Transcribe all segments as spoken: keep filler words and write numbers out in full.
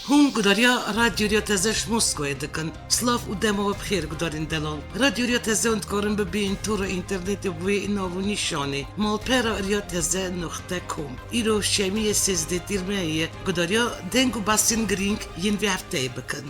Hûn gudariya Radyo Riya Teze ji Moskowê dikin. Silav û dema we bi xêr gudarên delal. Radyo Riya Teze hûn dikarin bibînin tora înternetê bi wê nav û nîşanê, malpera riya teze noqte com. Îro şemiyê sêzdeh Tîrmehê ye. Gudariya deng û behsên girîng yên vê hefteyê bikin.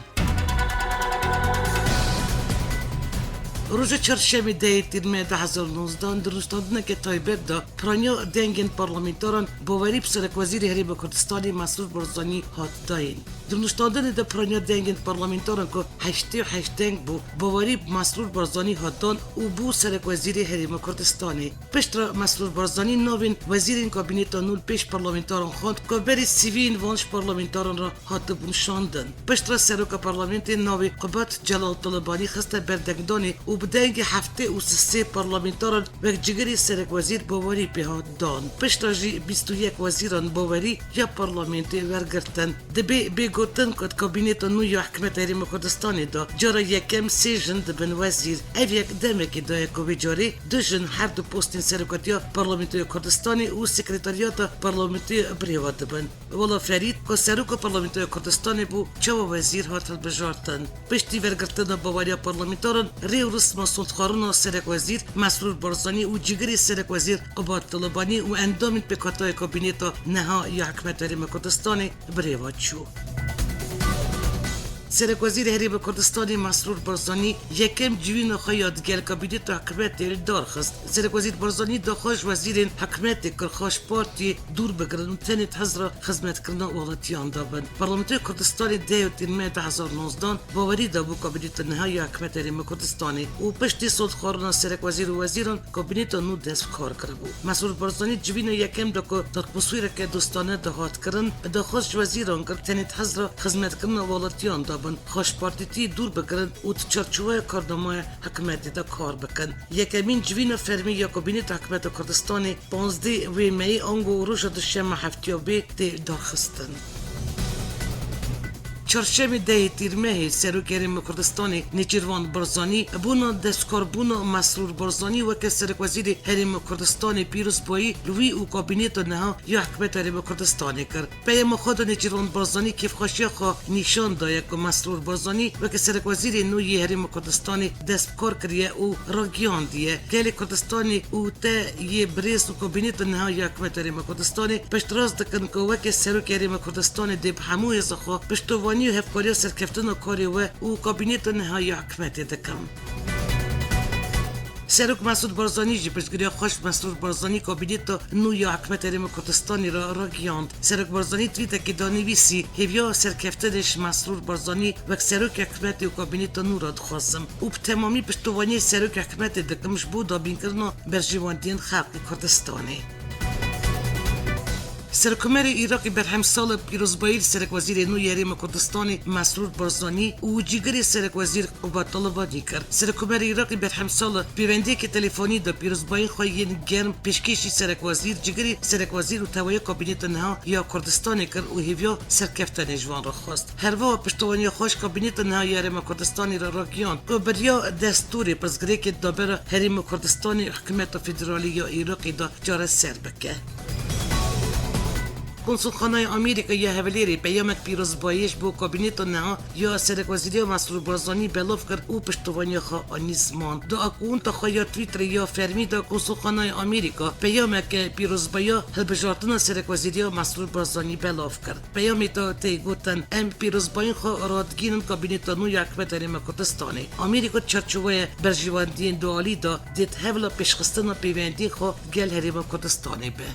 Roja çarşemê dehê Tîrmehê du hezar û nozdehan di rûniştandineke taybet de piraniya dengên parlamentaran bawerî bi Serekwezîrê Herêma Kurdistanê Mesrûr Barzanî hat dayîn. Di rûniştandinê de piraniya dengên parlamentaran ku heştê û heşt deng bû, bawerî bi Mesrûr Barzanî hat dan û bû Serekwezîrê Herêma Kurdistanê. Piştre Mesrûr Barzanî navên wezîrên kabîneta nû li pêş parlamentaran xwend ku berî sîviyên van ji parlamentaran re hatibûn şandin. Piştre seroka parlamentê navê Qubat Celal Talibanî xiste ber dengdanê û bi dengê heftê û sisê parlamentaran wek cigirê serekwezîr bawerî pê hat dan. Piştre jî bîst û yek wezîran bawerî ya parlamentê wergirtin. Dibê bê gotin ku di kabîneta nû ya hikûmeta Herêma Kurdistanê de cara yekem sê jin dibin wezîr. Ev yek demekê daye ku vê carê du jin her du postên serokatiya Parlamentoya Kurdistanê û Sekreteriyata Parlamentoya birêve dibin. Wela Ferîd, ku seroka Parlamentoya Kurdistanê bû, çawa wezîr hat hilbijartin? Piştî wergirtina baweriya parlamentaran, rê û risma sondxwarina serekwezîr Mesrûr Barzanî û cigirê serekwezîr Qubat Talibanî û endamên pêkhateyê kabîneta niha ya hikûmeta Herêma Kurdistanê birêve çû. Serekwezîrê Herêma Kurdistanê Mesrûr Barzanî yekem civîna xwe ya digel kabîneta hikûmetê li dar xist. Serekwezîr Barzanî daxwaz ji wezîrên hikûmetê kir xwe ji partiyê dûr bigirin û tenê di hizra xizmetkirina welatiyan de bin. Parlamentoya Kurdistanê dehê Tîrmehê du hezar û nozdehan bawerî dabû kabîneta niha ya hikûmeta Herêma Kurdistanê û piştî sondxwarina serekwezîr û wezîran kabîneta nû dest bi kar kiribû. Mesrûr Barzanî civîna yekem de ku di atmosfereke dostane de hat kirin, daxwaz ji wezîran kir tenê di hizra xizmetkirina welatiyan de bin, xwe ji partîtiyê dûr bigirin û di çarçoveya karnameya hikûmetê de kar bikin. Yekemîn civîna fermî ya kabîneta hikûmeta Kurdistanê panzdeh wê meyê ango roja duşeme heftiya bê tê darxistin. Çarşemê dehê Tîrmehê Serokê Herêma Kurdistanê Nêçîrvan Barzanî bona destkarbûna Mesrûr Barzanî weke Serokwezîrê Herêma Kurdistanê pîrozbayî li wî û kabîneta niha ya hikûmeta Herêma Kurdistanê kir. Peyama xwe de Nêçîrvan Barzanî kêfxweşiya xwe nîşan daye ku Mesrûr Barzanî weke Serokwezîrê nû yê Herêma Kurdistanê dest bi kar kiriye û ragihandiye. Gelê Kurdistanê û te yê birêz û kabîneta niha ya hikûmeta Herêma Kurdistanê piştrast dikin ku weke Serokê Herêma Kurdistanê dê bi hemû hêza xwe piştevanî û hevkariya serkeftina karê we û kabîneta niha ya hikûmetê dikin. Serok Mesûd Barzanî jî piştgiriya xwe ji Mesrûr Barzanî kabîneta nû ya hikûmeta Herêma Kurdistanê re ragihand. Serok Barzanî twîtekê de nivîsî, hêviya serkeftinê ji Mesrûr Barzanî wek serokê hikûmetê û kabîneta nû re dixwazim û bi temamî piştevaniyê serokê hikûmetê dikim ji bo dabînkirina berjewendiyên xelkê Kurdistanê. Serokkomarê Iraqê Berhem Salih pîrozbayî li Serekwezîrê nû yê Herêma Kurdistanê Mesrûr Barzanî û cîgirê Serekwezîr Qubat Talibanî kir. Serokkomarê Iraqê Berhem Salih pêwendiyeke telefonî de pîrozbayî xwe yên germ pêşkêşî Serekwezîr, cîgirê Serekwezîr û tewahiya kabîneta niha ya Kurdistanê kir û hêviya serkeftinê ji wan re xwest. Her wiha piştevaniya xwe ji kabîneta niha ya Herêma Kurdistanê re ragihand ku bi riya destûrê pirsgirêkên navbera Herêma Kurdistanê û Hikûmeta Federalî ya Iraqê de çareser bike. Konsulxanaya Amerîka ya Hewlêrê peyamek pîrozbayî ji bo kabîneta niha ya Serekwezîriya Mesrûr Barzanî belav kir û piştevaniya xwe anî ziman. Di akûnta xwe ya Twitterê ya fermî de Konsulxanaya Amerîka peyameke pîrozbayiya hilbijartina Serekwezîriya Mesrûr Barzanî belav kir. Peyamê de tê gotin, em pîrozbayîn xwe radigihînin kabîneta nû ya Hikûmeta Herêma Kurdistanê. Amerîka di çarçoveya berjewendiyên dualî de dê di hevla pêşxistina pêwendiyên xwe gel Herêma Kurdistanê be.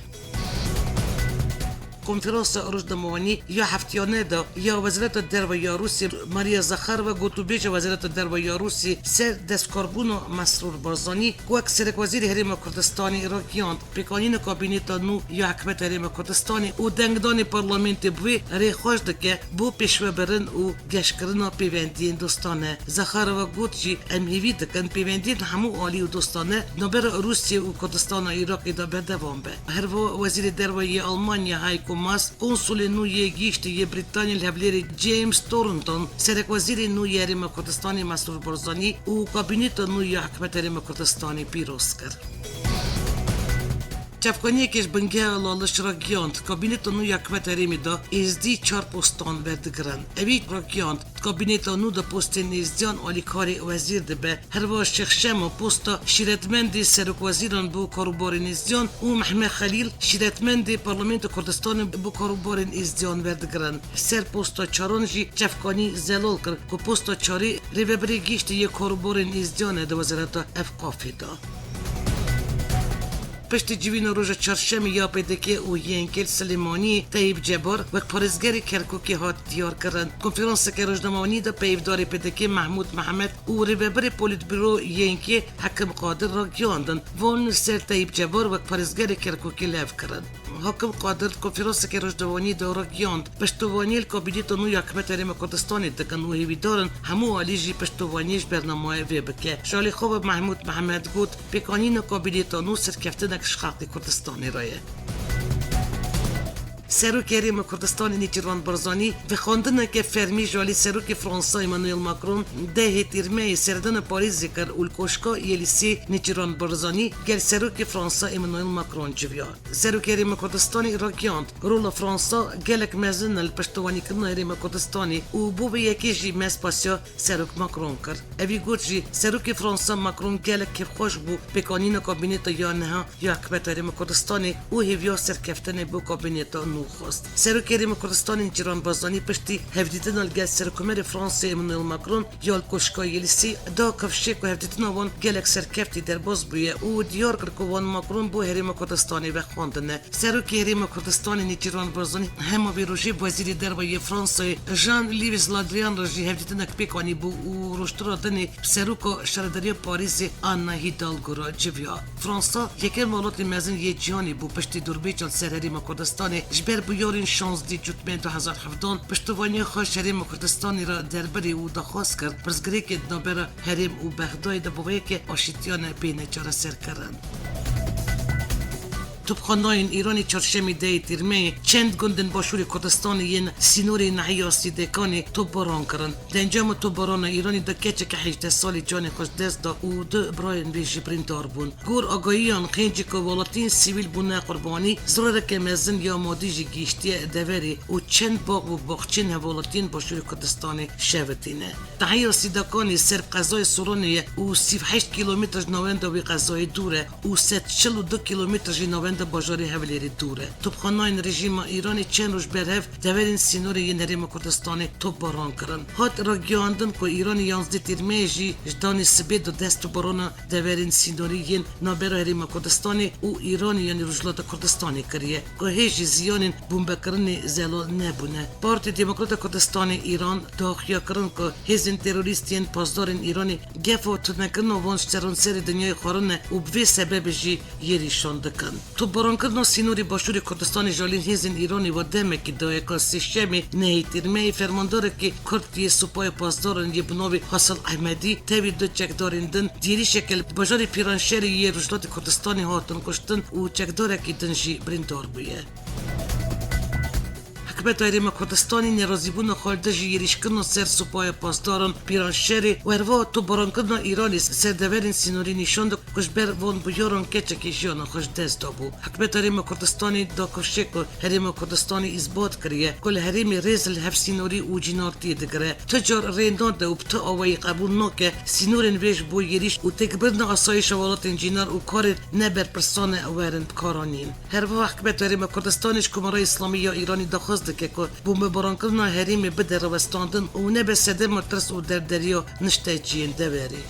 Konferansa rojnamevanî ya heftiyane de ya Wezareta Derve ya Rûsya, Maria Zakharova, gotûbêja Wezareta Derve ya Rûsya ser destkarbûna Mesrûr Barzanî wek Serekwezîrê Herêma Kurdistanê ragihand. Pêkanîna kabîneta nû ya Hikûmeta Herêma Kurdistanê û dengdanê parlamentê bi wê rê xweş dike bo pêşvebirin û geşkirina pêwendiyên dostane. Zakharova got jî, em hêvî dikin pêwendiyên hemû alî û dostane navbera Rûsya û Kurdistana Iraqê de berdewam be. Her wiha Wezîrê Derve yê Almanya Heiko Maas, Konsulê nû yê Gihîştê yê Brîtanya li Hewlêrê James Thornton, Serekwezîrê nû yê Herêma Kurdistanê Mesrûr Barzanî û kabîneta nû ya Hikûmeta Herêma Kurdistanê pîroz kir. Çavkaniyeke ji bingeha Laliş ragihand, kabîneta nû ya hikûmeta herêmê de êzdî çar postan werdigirin. Evî ragihand, kabîneta nû de postên êzdiyan alîkarê wezîr dibe. Herwiha Şêx Şemo posta şîretmendê serokwezîran bo karûbarên êzdiyan û Mehmet Xelîl şîretmendê Parlamentoya Kurdistanê bo karûbarên êzdiyan werdigirin. Ser posta çaran jî Çavkanî zelal kir ku posta çarê rêvebirê giştî yê karûbarên êzdiyan e di Wezareta Efqafê de. Piştî civîna roja çarşemê ya P D K û Y N K li Silêmaniyê Teyîp Cebar wek parêzgerê Kerkûkê hat diyarkirin. Konferanseke rojnamevanî de peyvdarê P D K Mehmûd Mehmed û rêvebirê Polîtburo Y N K Hekim Qadir ragihandin. Van li ser Teyîp Cebar wek parêzgerê Kerkûkê lev kirin. Hakim Qadir di konferanseke rojnamevanî de ragihand, piştovaniyê li kabîneta nû ya hikûmeta Herêma Kurdistanê dikin û hêvîdar in hemû alî jî piştovaniyê ji bernameyê vê bike. Ji alî xwe ve Mehmûd Mehmed got, pêkanîna kabîneta nû serkeftinek ji xelkê Kurdistanê re ye. Serokê Herêma Kurdistanê Nêçîrvan Barzanî vexwendineke fermî ji alî Serokê Fransa Emmanuel Macron dehê Tîrmeyê serdana Parîzê kir û li Koşka Yelîsê Nêçîrvan Barzanî gel Serokê Fransa Emmanuel Macron civiya. Serokê Herêma Kurdistanê ragihand, rola Fransa gelek mezin e li piştewanîkirina Herêma Kurdistanê û bo vê yekê jî me spasiya Serok Macron kir. Evî got jî, Serokê Fransa Macron gelek kêfxweş bû pêkanîna kabîneta ya niha ya hikûmeta Herêma Kurdistanê û hêviya serkeftinê bo kabîneta nû xwest. Serokê Herêma Kurdistanê Nêçîrvan Barzanî piştî hevdîtina li gel Serokkomarê Fransê Emmanuel Macron ya li Koşka Yelîsê da kifşê ku hevdîtina wan gelek serkeftî derbas bûye û diyar kir ku wan Macron bo Herêma Kurdistanê vexwendine. Serokê Herêma Kurdistanê Nêçîrvan Barzanî hema vê rojê bi Wezîrê Derve yê Fransayê Jean-Yves Le Drian re jî hevdîtinek pêk anîbû û rojtira dinê bi Seroka Şaredariya Parîzê Anna Hidalgo re civiya. Fransa yekem welatê mezin yê cîhanê bû piştî dorpêça li ser Herêma Kurdistanê ji ber bûyerên şazdî Cotmehê du hezar hevdan piştovaniya xwe ji Herêma Kurdistanê re derbirî û daxwaz kir pirsgirêkên di navbera herêm û Bexdayê de bi vê yekê aşîtiyane bêne çareserkirin. Topxanayên Îranê çarşemê dehê Tîrmeyê çend gundên başûrê Kurdistanê yên sînorê Nehiya Sîdekanê topbaran kirin. Di encama topbarana Îranê de keçeke hejdeh salî canê xwe ji dest da û du birayên wê jî birîndar bûn. Gor agahiyan, xênceke welatiyên sivîl bûne qurbanî, zirareke mezin ya madî jî gihîştiye deverê û çend bax û baxçeyên hevwelatiyên başûrê Kurdistanê şevitîne. Nehiya Sîdekanê ser qezayê Soranê ye û sî û heşt kîlometre ji navenda wê qezayê dûr e û sed çil û du kîlometre jî navenda bajarê Hewlêrê dûr e. Topxanayên rejîma Îranê çend roj berhev deverên sînorê yên Herêma Kurdistanê topbaran kirin. Hat ragihandin ku Îranê yanzdeh Tîrmeyê jî ji danê sibê de dest bi barana deverên sînorî yên navbera Herêma Kurdistanê û Îranê, yanî Rojhilata Kurdistanê kiriye, ku hê jî ziyanên bombekirinê zelal nebûne. Partî Demokrata Kurdistanê Îran daxuya kirin ku hêzên terorîst yên pasdarên Îranê gefa tunekirina wan ji seranserê dinyayê xwarine û bi vê sebebê jî êrîşan dikin. Topbarankirina sînorê başûrê Kurdistanê ji alî hêzên Îranê ve demekî daye ku sêşemê nehê Tîrmeyê fermandarekî Kurd yê Supaya Pasdaran yê bi navê Hasil Ehmedî tevî du çekdarên din di êrîşeke li bajarê Pîranşerê yê Rojhilatê Kurdistanê hatin kuştin û çekdarekî din jî birîndar bûye. Hikûmeta Herêma Kurdistanê nerazîbûna xwe li dijî êrîşkirina ser Supaya Pasdaran Pîranşerê û herwiha topbarankirina Îranê ser deverên sînorî nîşan da ku ji ber van bûyeran keçekî jiyana xwe ji dest dabû. Hikûmeta Herêma Kurdistanê da kifşê ku Herêma Kurdistanê îsbat kiriye ku li herêmê rêz li hevsînorî û cînar tê digire. Tu car rê nade û bi tu awayî qebûl nake sînorên wê ji bo êrîş û têkbirina asayîşa welatên cînar û karên ne berpirsan e werin bikaranîn. Herwiha Hikûmeta Herêma Kurdistanê ji Komara Îslamî ya Îranê daxwaz dike ku bombebarankirina herêmê bide rawestandin û nebe sedema tirs û derderiya nişteciyên deverê.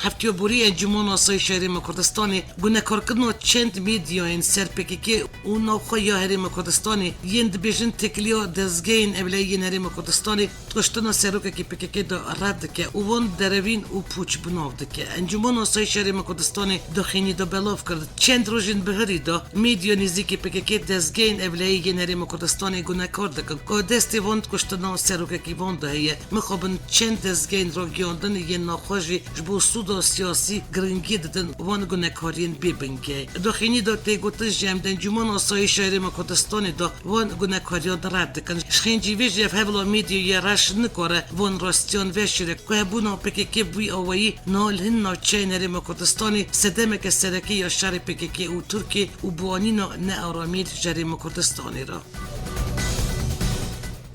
Heftiya borî Encûmena Asayîşa Herêma Kurdistanê gunekarkirina çend medyayên ser P K K û navxwe ya Herêma Kurdistanê yên dibêjin têkiliya dezgehên ewleyî yên Herêma Kurdistanê kuştina serokekî P K K de red dike û wan derevîn û pûç bi nav dike. Encûmena Asayîşa Herêma Kurdistanê daxuyanî da belav kir, çend rojên bihurî de medya nêzîkî P K K dezgehên ewleyî yên Herêma Kurdistanê gunekar dikin ku destê wan di kuştina serokekî van de heye. Mixabin çend dezgehên ragihandinê yên navxwe jî ji bo sûd da siyasî giringiyê didin wan gunekariyên bê bingehê. Doxînî de tê gotin jî em di Encûmena Asayî şerê me Kurdistanê de wan gunekariyan red dikin. Ji xêncî vê jî ev hevla medyayê reş nikare van rastiyan veşêre ku hebûna P K K bi wî awayî niha li hin navçeyên herêma Kurdistanê sedemeke serekî ya şerê P K K û Tirkiyê û biwanîna nearamiyê ji herêma Kurdistanê re.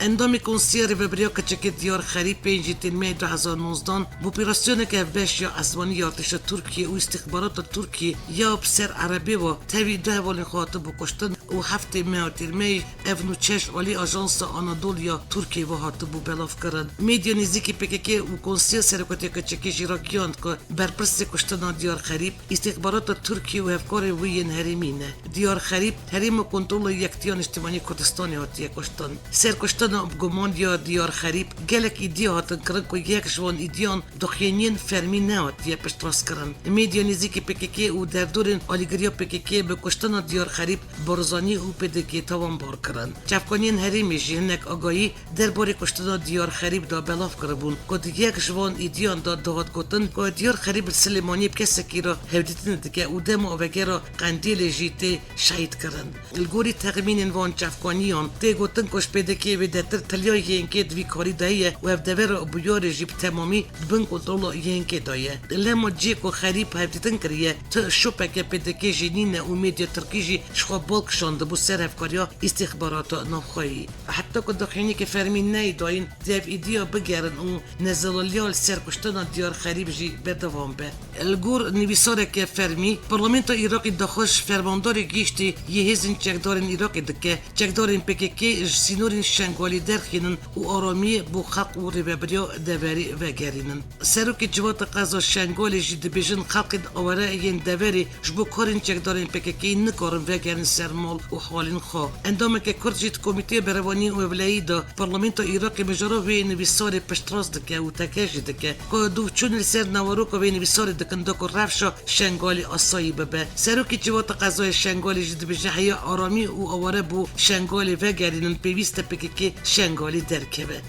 Endamê Konseya Rêveberiya Keçikê Diyar Xerîb pêncî Tîrmehê du hezar nozdan bi operasyoneke hevbeş ya esmanî ya artêşa Tirkiyê û îstîxbarata Tirkiyê ya bi ser erebê ve tevî du hevalên xwe hatibû kuştin û heftê meha Tîrmehê ev nûçe ji alî Ajansa Anadolu ya Tirkiyê ve hatibû belavkirin. Medya nêzîkî P K K û Konseya Serokatiya Keçikê jî ragihand ku berpirsê kuştina Diyar Xerîb îstîxbarata Tirkiyê û hevkarên wî yên herêmî ne. Diyar Xerîb herêma kontrola Yektiya Niştimanî Kurdistanê hatiye kuştin. Serkuştina bi guman ya Diyar Xerîb gelek îdiya hatin kirin ku yek ji wan îdiyan doxîniyên fermî nehatiye piştrast kirin. Medya nêzîkî P K K û derdorên alîgiriya P K K bi kuştina Diyar Xerîb Barzanî û P D K tawanbar kirin. Çavkaniyên herêmê jî hinek agahî derbarê kuştina Diyar Xerîb de belav kiribûn ku di yek ji van îdiyan de dihat gotin ku Diyar Xerîb li Silêmaniyê bi kesekî re hevdîtinê dike û dema vegera Qendîlê jî tê şehîd kirin. Li gorî texmînên van çavkaniyan tê gotin ku ji P D K ve detir tiliya Y N K di vî karî de heye û ev dever û bûyerê jî bi temamî di bin kontrola Y N K de ye. Lema cihê ku Xerîb hevdîtin kiriye, tu şopeke P D K jî nîne û medya tirkî jî ji xwe bal kişandibû ser hevkariya îstîxbarata navxweyî. Heta ku doxîneke fermî neyê dayîn, di ev îdiya bigerin û nezelaliya li ser kuştina Diyar Xerîb jî berdewam be. Li gor nivîsareke fermî, Parlamentoya Iraqê daxwaz ji Fermandarê Giştî yê Hêzên Çekdarên Iraqê dike, çekdarên P K K ji sînorên Şengalê derxînin û aramiyê bo xelk û rêveberiya deverê vegerînin. Serokê Civata Qeza Şengalê jî dibêjin, xelkên aware yên deverê ji bo karên çekdarên P K K nikarin vegerin ser mal û halên xwe. Endameke Kurd jî di Komîteya Berevanî û Ewleyî de Parlamentoya Iraqê mijara vê nivîsarê piştrast dike û teke jî dike ku dûvçûn li ser naveroka vê nivîsarê dikin da ku rewşa Şengalê asayî bibe. Serokê Civata Qezaya Şengalê jî dibêje, heya aramî û aware bo Şengalê vegerînin, pêwîst e P K K Şengalê derkeve.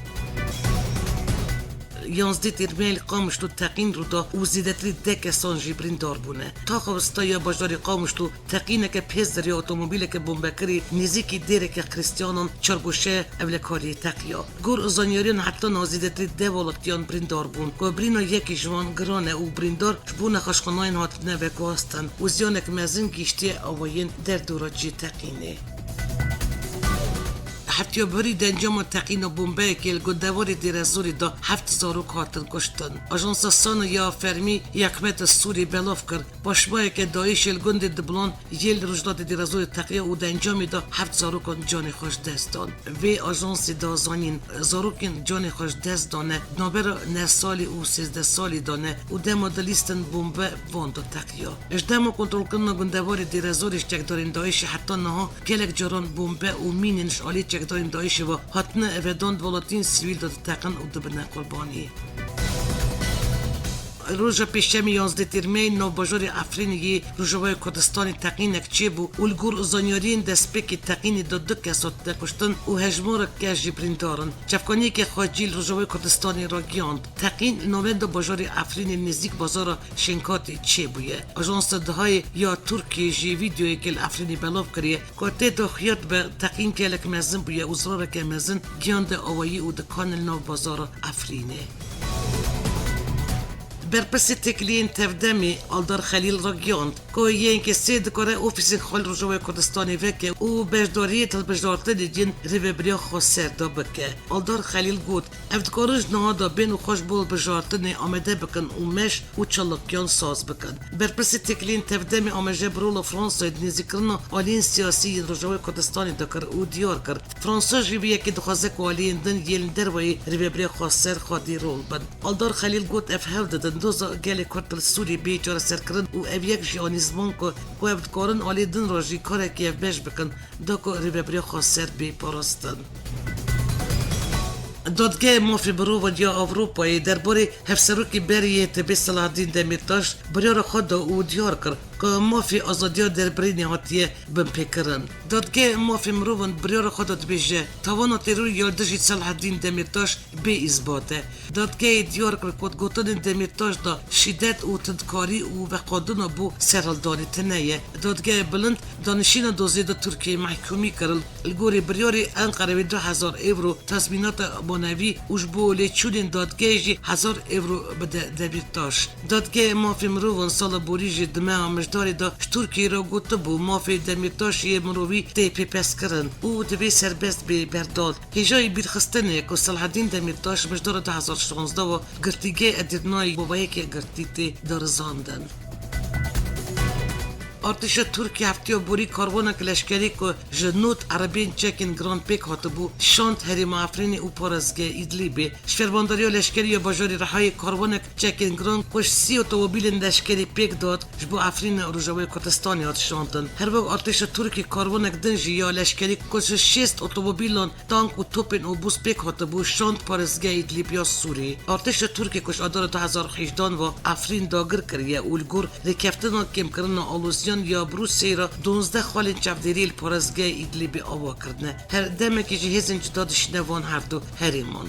Yanzdeh Tîrmehê li Qamişlo teqîn rû da û zêdetirî deh kesan jî birîndar bûne. Taxa wista ya bajarê Qamişlo teqîneke pêz derya otomobîleke bombekirî nêzîkî dêreke Xrîstiyanan çargoşe ewlekariyê teqiya. Gor zanyariyan heta niha zêdetirî deh welatîyan birîndar bûn, ku birîna yekî ji wan giran e û birîndar ji bo nexweşxanayên hatine veguhastin û ziyanek mezin gihîştiye awayên derdora cihê teqînê. Hefteya borî di encama teqîna bombeyekê li gundewarê Dêrezorê de heft zarok hatin kuştin. Ajansa SANA ya fermî ya hikûmeta Sûriyê belav kir, paşmayeke DAIŞê li gundê Diblan yê li rojhilatê Dêrezorê teqiya û di encamê de heft zarokan canê xwe ji dest dan. Vê ajansê da zanîn, zarokên canê xwe ji dest dane, di navbera neh salî û sêzdeh salî de ne û dema dilîstin bombe van de teqiya. Ji dema kontrolkirina gundewarê Dêrezorê ji çekdarên DAIŞê heta niha gelek caran bombe û mînên ji alî çekdarên DAIŞê ve hatine vedan, di welatiyên sivîl de diteqin û dibine qurbanî. Roja Pêşemê yanzdeh Tîrmehê nav bajarê Efrînê yê Rojavayê Kurdistanê teqînek çêbû û li gor zanyariyên destpêkê teqînê de du kes hatine kuştin û hejmarek kes jî birîndar in. Çavkaniyeke xwecî li Rojavayê Kurdistanê ragihand, teqîn navenda bajarê Efrînê nêzîk bazara Şenkatê çêbûye. Ajansa DIHAyê ya Tirkiyê jî vîdeoyekê li Efrînê belav kiriye ku tê de xuya dibe teqîn gelek mezin bûye û zirareke mezin gihande awayî û dikane li nav bazara Efrînê. Berpirsê têkiliyên tevdemê Aldar Xelîl ragihand ku Y N K S dikare ofîsên xwe li Rojavayê Kurdistanê veke û beşdariyê di hilbijartinê yên Rêveberiya Xweser de bike. Aldar Xelîl got, ev dikarin ji niha de bên û xwe ji bo hilbijartinê amade bikin û meş û çalakiyan saz bikin. Berpirsê têkiliyên tevdemê amaje bi rola Fransayê di nêzîkkirina aliyên siyasî yên Rojavayê Kurdistanê dikir û diyar kir, Fransa jî vê yekê dixwaze ku aliyên din yên li derveyê Rêveberiya Xweser xwedî rol bin. Aldar Xelîl got, ev hewl didin doza gelê Kurd li Sûriyê bê çareserkirin û ev yek jî anî ziman ku, ku ev dikarin aliyê din re jî karekî hevbeş bikin, da ku Rêveberiya Xweser bê parastin. Dadgeha Mafê Mirovan ya Ewropayê derbarê Hevserokê berê Y T Bê Selahaddîn Demîrtaş biryara xwe da û diyar kir, mafê azadiya derbirînê hatiye binpêkirin. Dadgehê Mafê Mirovan biryara xwe de dibêje, tawana terorê ya li dijî Selahaddîn Demîrtaş bê îsbat e. Dadgehê diyar kir ku di gotinên Demîrtaş de şîdet û tundkarî û veqandina bo serhildanê tune ye. Dadgehê Bilind danişîna dozê de Tirkiyeyê mehkûmî kirin. Li gorî biryarê Enqere wê du hezar ewro tazmînata manevî û ji bo lêçûnên dadgehê jî hezar ewro bide Demîrtaş. Dadgehê Mafê Mirovan sala borî jî di meha Mijdarê de ji Tirkiyeyê re gotibû, mafê Demîrtaş yê mirovî tê pêpezkirin û divê serbest bê berdan. Hêjayî bîrxistinê ye ku Selahaddîn Demîrtaş Mijdara du hezar şanzdeh ve girtîgehê Edirnayê bo veyekê girtî tê darizandin. Artêşa Tirkî hefteya borî karwanek leşkerî ku ji nod erebên çekên giran pêk hatibû, şand herêma Efrînê û parêzgeha Îdlîbê. Ji fermandariya leşkerî ya bajarê Rihayê karwanek çekên giran ku ji sî otomobîlên leşkerî pêk dihat, ji bo Efrînê û Rojavayê Kurdistanê hat şandin. Her wek artêşa Tirkî karwanek din jî ya leşkerî ku ji şêst otomobîlan tank û topên obûs pêk hatibû, şand parêzgeha Îdlîb ya Sûrî. Artêşa Tirkê ku ji Adara du hezar û hejdehan ve Efrîn dagir kiriye û li gor rêkeftina kêmkirina aloziyan ya Brûseyê re duwazdeh xalên çavdêriyê li parêzgeha Îdlîbê ava kirine. Her demekê jî hêzên cuda dişîne van herdu herêman.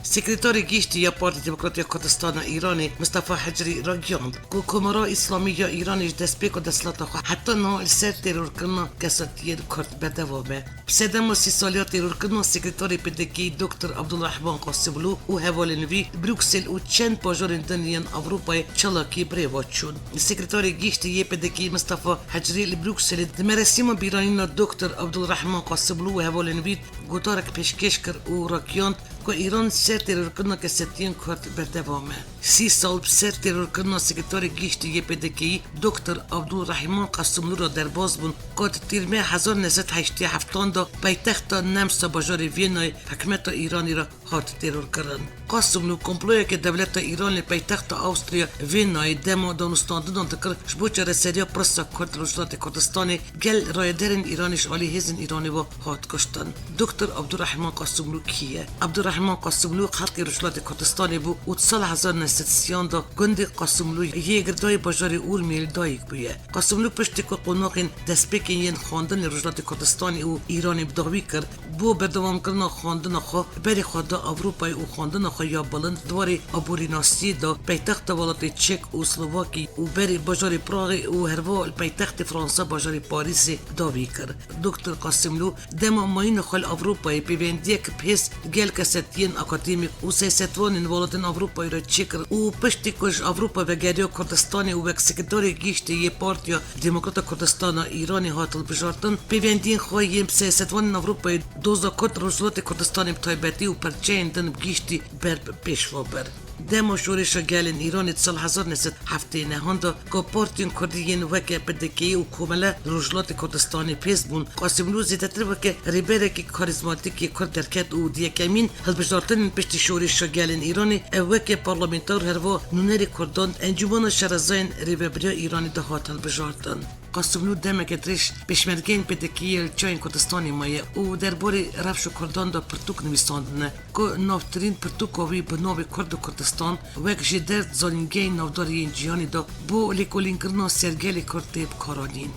Sekreterê Giştî ya Partiya Demokratîk ya Kurdistana Îranê Mistefa Hecrî ragihand ku Komara Îslamî ya Îranê ji destpêka desthilata xwe heta niha li ser terorkirina kesatiyên Kurd berdewam e. Bi sedema sî saliya terorkirina sekreterê P D K'ê Doktor Abdulrahman Qasimlû û hevalên wî Bruksel û çend bajarên din yên Ewropayê çalakî bi rê ve çûn. Sekreterê Giştî yê P D K'ê Mistefa Hecrî li Brukselê di merasîma bîranîna Doktor Abdulrahman Qasimlû û hevalên wî gotarek pêşkêş kir û ragihand ku Îran ser terorkirina kesatiyên Kurd berdewam e. Sî sal bi ser terorkirina sekreterê giştî yê P D K'ê Doktor Abdulrahman Qasimlû re derbas bûn ku di tîrmê hezar neh sed heştê heftan de paytexta Nemsa bajarê Vîyenayê hikûmeta Îranî re hat terorkirin. Qasimlû komployeke dewleta Îranê li paytexta Awstriya Vîyenayê dema danûstandinan dikir ji bo çareseriya pirsa Kurd li Rojhilatê Kurdistanê gel rayedarên Îranê ji alî hêzên Îranê ve hat kuştin. Doktor Abdurrahman Qasimlû kî ye? Abdurrahman Qasimlû xelkê Rojhilatê Kurdistanê bû û di sala hezar neh sed sîyan de gundê Qasimlû yê girdayê bajarê Urmiyê li dayik bûye. Qasimlû piştî ku qonaxên destpêkên yên xwendin li Rojhilatê Kurdistanê û Îranê bi dawî kir, bo berdewamkirina xwendina xwe berê xwe da Ewropayê û xwendina xwe ya bilind di warê aborînasiyê de paytexta welatê Çek û Slovakî û berê bajarê Praxê û herva li paytextê Fransa bajarê Parîsê dawî kir. Doktor Qasimlû dema mayîna xwe li Ewropayê pêvendiyek bi hêz gel kesetiyên akademîk û siyasetvanên welatên Ewropayê re çêkir û piştî ku ji Ewropa vegeriya Kurdistanê û wek sekreterê giştî yê Partiya Demokrata Kurdistana Îranê hat hilbijartin, pêvendiyên xwe yên bi siyasetvanên Ewropayê doza Kurd, Rojhilatê Kurdistanê bi taybetî û perçeyên din bi giştî ber bi pêş ve bir. Dema şoreşa gelên Îranê di sal hezar neh sed heftê û neh de ku partiyên kurdî yên weke P D K'ê û Komele li Rojhilatê Kurdistanê pêz bûn, Qasimlû zêdetir weke rêberekî karîzmatîk yê Kurd derket û di yekemîn hilbijartinên piştî şoreşa gelên Îranê ew weke parlamenter herva nûnerê Kurdan Encûmena Şerezayên Rêvebiriya Îranê de hat hilbijartin. Qasimlû demeke dirêj pêşmergeyên P D K'ê li çiyayên Kurdistanê maye û derbarê rewşa Kurdan de pirtûk nivîsandine. Ku navtirîn pirtûka wî bi navê Kurd û Kurdistan wek jêder di zanîngehên navdar yên cîhanê de bo lêkolînkirina sergelê Kurd tê bikaranîn.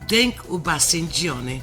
Deng û behsên cîhanê.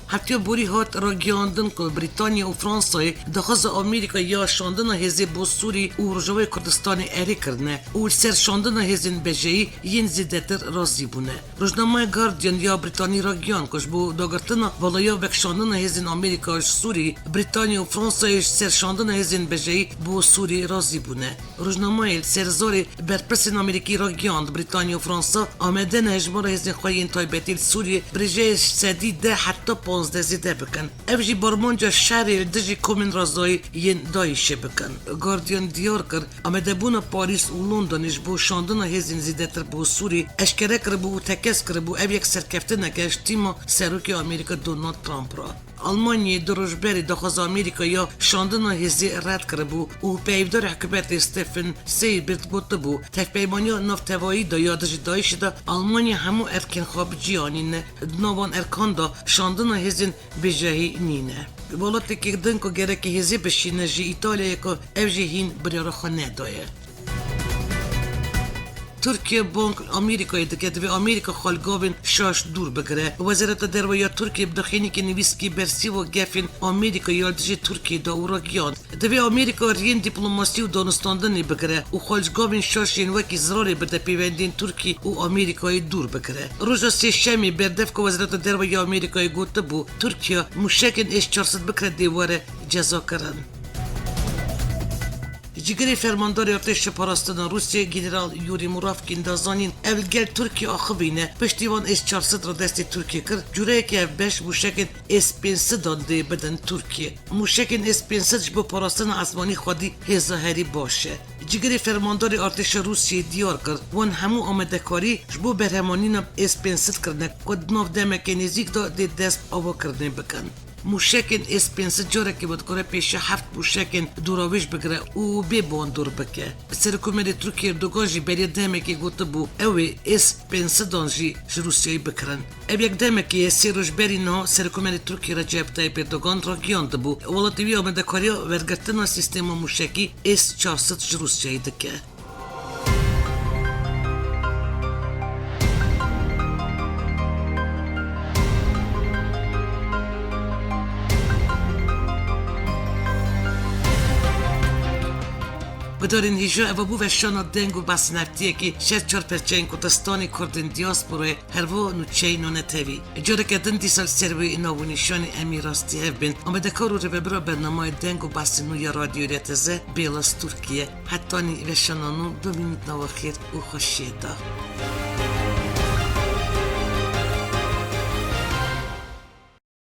Hefteya borî hat ragihandin ku Brîtanya û Fransayê daxwaza Amerîka ya şandina hêzê bo Sûrî û Rojavayê Kurdistanê erê kirine û li ser şandina hêzên bejeyî yên zêdetir razî bûne. Rojnameya Guardian ya Brîtanî ragihand ku ji bo dagirtina balaya vekşandina hêzên Amerîka ji Sûrî, Brîtanya û Fransayê ji ser şandina hêzên bejeyî bo Sûrî razî bûne. Rojnameyê li ser zarê berpirsên Amerîkî ragihand, Brîtanya û Fransa amade ne hejmara hêzên xwe yên taybetî li Sûriyê bi rêjeya ji sedî deh heta panzdeh zêde bikin. Ev jî bi armanca şerê li dijî komên razayî yên DAIŞê bikin. Guardian diyar kir, amadebûna Parîs û Londonê ji bo şandina hêzên zêdetir bo Sûrî eşkere kiribû û tekez kiribû, ev yek serkeftineke ji tîma Serokê Amerîka Donald Trump re. Almanyayê du roj berê daxwaza Amerîka ya şandina hêzê red kiribû û peyvdar hikûmetê Stephen Seibert gotibû, tevpeymaniya navtevayî de ya dijî DAIŞê de Almanya hemû erkên xwe bi cî anîne, di nav van erkan de şandina hêzên bêjehî nîne. Welatekî din ku gerekî hêzê bişîne jî Îtalya ye ku ev jî hîn biryara xwe nedaye. Tirkiye bang Amerîkayê dike, divê Amerîka xalgavên şaş dûr bigire. Wezareta Derve ya Tirkiye bi daxuyaniyeke nivîskî bersîva gefên Amerîkayê ya li dijî Tirkiyê da û ragihand, divê Amerîka riyên dîplomasî û danûstandinê bigire û xalgavên şaş yên wekî zirarê bide pêwendiyên Tirkiyê û Amerîkayê dûr bigire. Roja Sêşemê berdevka Wezareta Derve ya Amerîkayê gotibû, Tirkiye mûşekên S çar sed bikire dê were cezakirin. Cîgirê fermandarê artêşa parastina Rûsya General Yuri Muravkin da zanîn, ev li gel Tirkiye axivîne. Piştî van S çar sed re destê Tirkiye kir, cûreyeke hevbeş mûşekên S pênc sed an dê bidin Tirkiye. Mûşekên S pênc sed ji bo parastina esmanî xwedî hêza herî baş e. Cîgirê fermandarê artêşa Rûsiyê diyar kir, wan hemû amadekarî ji bo berhemanîna S pênc sed kirine, ku di nav demeke nêzîk de dê dest avakirinê bikin. Mûşekên S pênc sed carekê ve dikare pêşiya heft mûşekên doravêj bigire û bê bandor bike. Serokkomarê Tirkiyê Erdogan jî beriya demekê gotibû, ew ê S pênc sed an jî ji Rûsyayê bikirin. Ev yek demekê ye, sê roj berî niha Serokkomarê Tirkiyê Recep Tayyip Erdogan ragihiyandibû, welatê wî amadekariya wergirtina sîstema mûşekî S çar sed ji Rûsyayê dike. Gudarên hêja, eva bû veşana deng û behsneftiyekî ji her çar perçeyên Kurdistanê, Kurdên diasporayê, hervo nûçeyên nûnetewî. Careke din dîsa li ser wê nav û nîşanê em ê rastî hev bên. Amadekar û rêvebira bernamayê Deng û Behsên Nû ya Radyoyê L T Z, Bêlas Tirkiye. Hetanî veşana nû, bimînit nava xêr û xweşiyê de.